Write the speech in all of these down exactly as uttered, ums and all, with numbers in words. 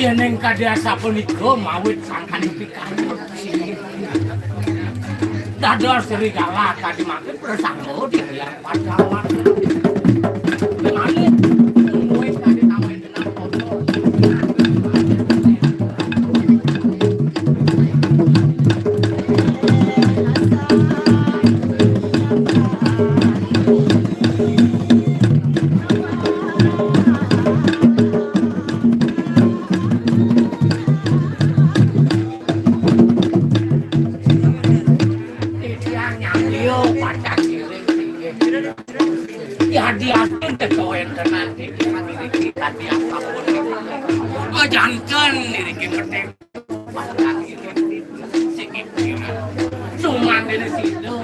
Déning kadi asapunika mawit sangkan pikayun. Dados serigala kadi mangkin prasangga di liang pacawan. Malih, mungguing kadi tambahin genah foto. Titiang nyambiya pacang ngiring singgih. Yadi asin teka wéntenan titiang niriki kadi asapunika. Ajanten niriki penting. Pacang ngiring singgih. Sumangga sida.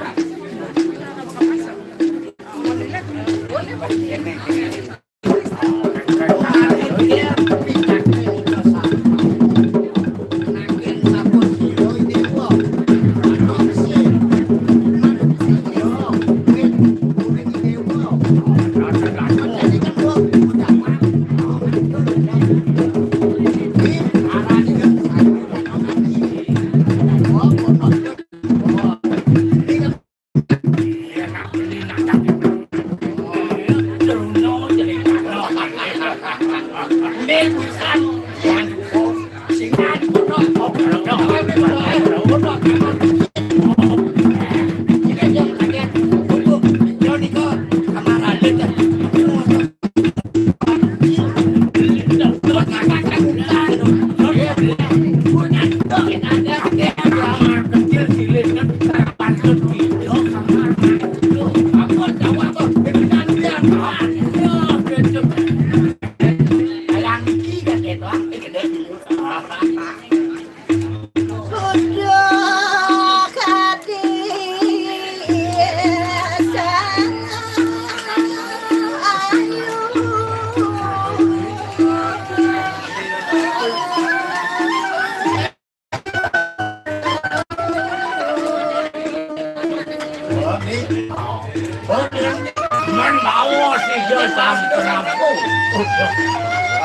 Man bawa si Jo Sam Prabu.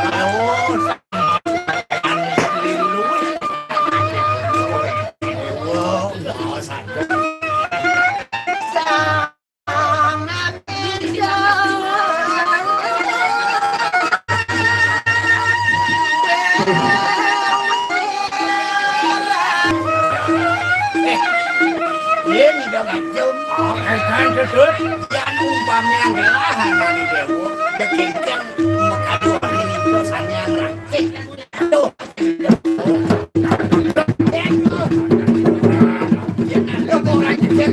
Bawa Sang Istri Luwih. Dewa, bawa saja. Yen ida ngajum, oh, kan sedut, yan umpami anggelah anane dewa, kekinceng mekaduh menika sanyang rangkih. Aduh. Yen ada orang jejak,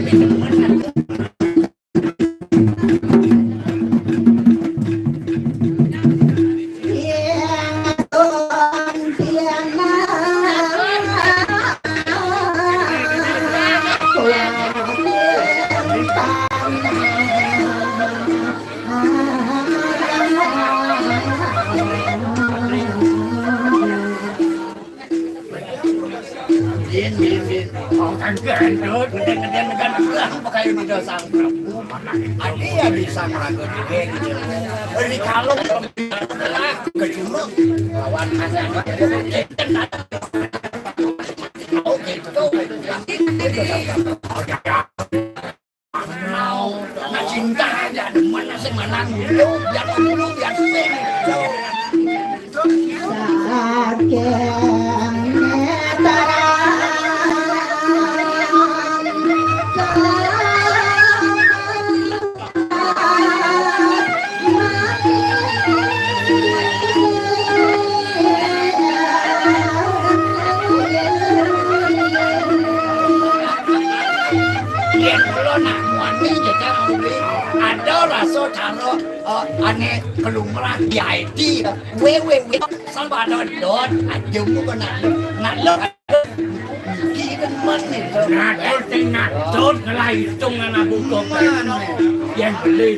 Yen, yen, yen. Oh, kan gendut, gede-gede, gede-gede, pakaian Ida Sang Prabu. Adi ya bisa meraga juga gitu. Beri kalung, kecuma, lawan kasar. Enten ada. Oh, gitu. Nah, cinta aja demen sing lanang dulu, biar dulu, biar sing. Saking netra. Yen kula nak muani jejak ngopi, ada rasa cara, eh, ane kelumrah di I D, ya. W W W salbado dot aja mu kena nak lo. Iki demen itu. Ngatur sing ngatur, ngelah hitung anak buku. Mana? Yang beli.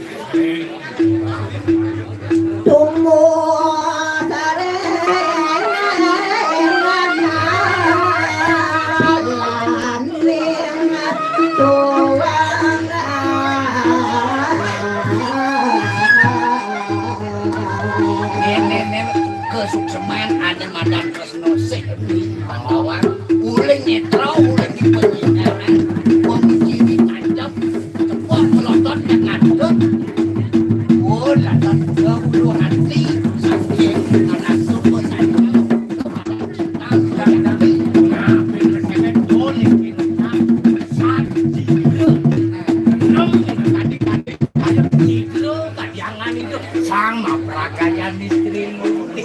Kesukseman ane madan tresno sih ning Pandawan. Uling netra, uling di penyinaran. Wong ciri tancep, cepok melotot yang ngadep. Oh, datang ke ulu hati, sakit, karena suku saya. Sang mapragayan istri murni.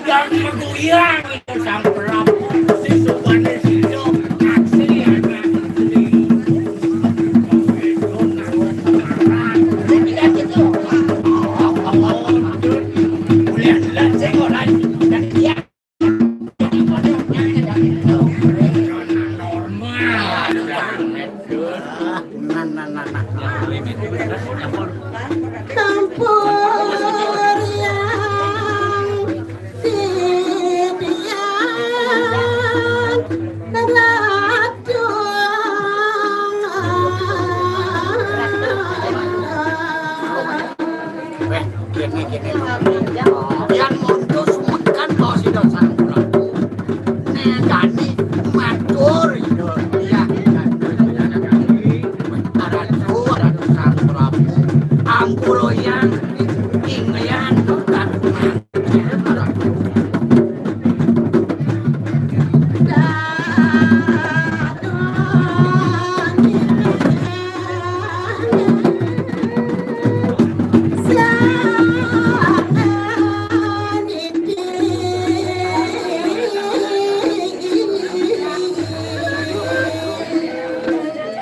Jangan goyang itu sang Prabu. Si Subane Sida asli anak istri. Nah, nah, nah, nah. Kampuriang titiang racun. Weh, kene, kene. Yan monto sumekan bawa sida sang Prabu. Negani matur, iya, iya. Weh, aratu, aratu sang Prabu. Ampura yan, ingyan,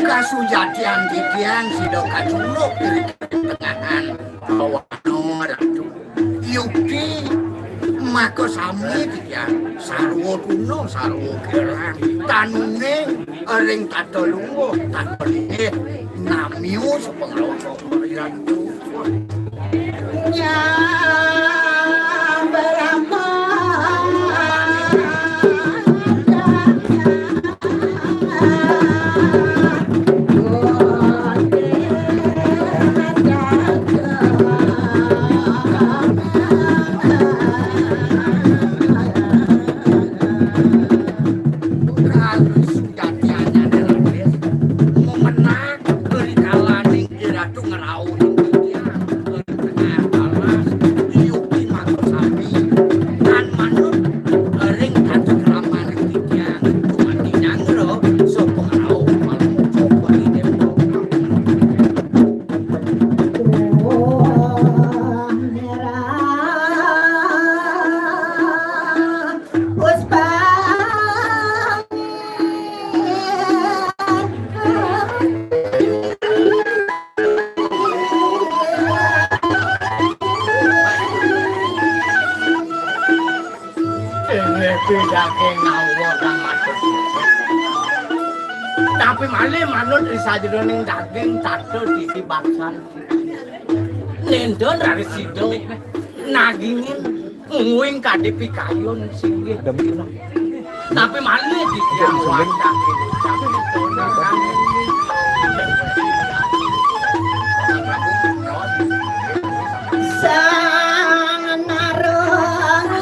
kasujatian titiang sida kacunduk ring tengahan bawana, Ratu. Yukti maka sami titiang sarwa tuna sarwa kirang tanune ring tata lungguh tata lingih namiu sapangrawa Ratu. Sujatiannyane raris, memenang ri kalaning iratu ngrauhin titiang ring tengah alas, yukti mangko sami, tan manut ring tata kramaning titiang, dumaning nyanggra sapangrauh palem coba ide. Puspa. Inggih pidhaking ngawa kang matur suci. Tapi malih manut ri sajeroning daging tata titi baksan. Nendon raris sida nagingin nguing kadipi kayun singgih. Tapi malih titiang wantah. Sang Narapati.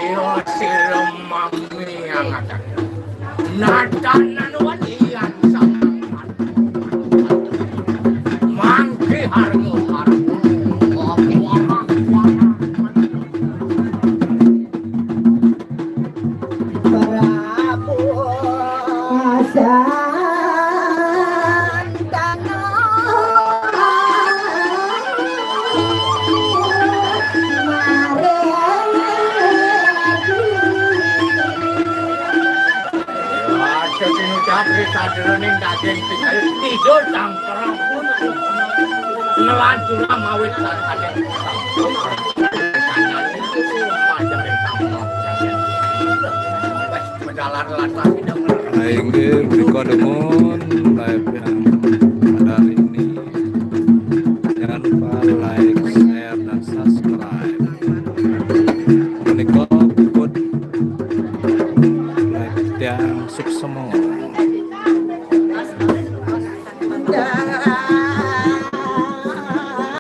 Iya, sira mami angatan. Nadanan wadian samangkat. Mangke harga-harga. Prabu Santana. Sajeroning daging tidur cangkrang pun nelan tulang mawit sajeroning berjalan-jalan. Inggih, punika dumun live yang pada hari ini. Jangan lupa like, share, dan subscribe. Punika puput live yang suksema.